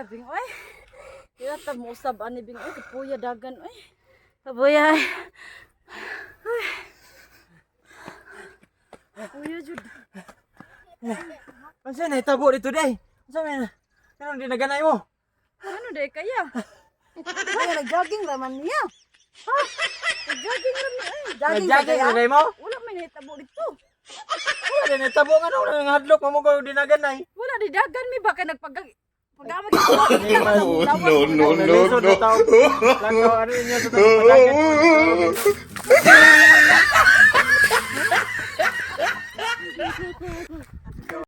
Bing oy. Kaya ta mo usab ani, Bing oy, kapuya dagan oy. Kapuya. Ay. Kapuya jud. Unsa na hitabo dito day? Unsa man? Anong dinaganay mo? Ano day kaya? Ay, nag-jogging raman niya. Nag-jogging ra mi ay. Jogging ka Nag-jogging kaya? na day mo? Wala may nahitabo dito. Wala din hitabo nga no, nang hadlok mo ko dinaganay. Wala di dagan mi ba kay nagpag paggamit. Oh, no, no, no, Nalisod no. na tao. Lakaw ano inyo sa padagan.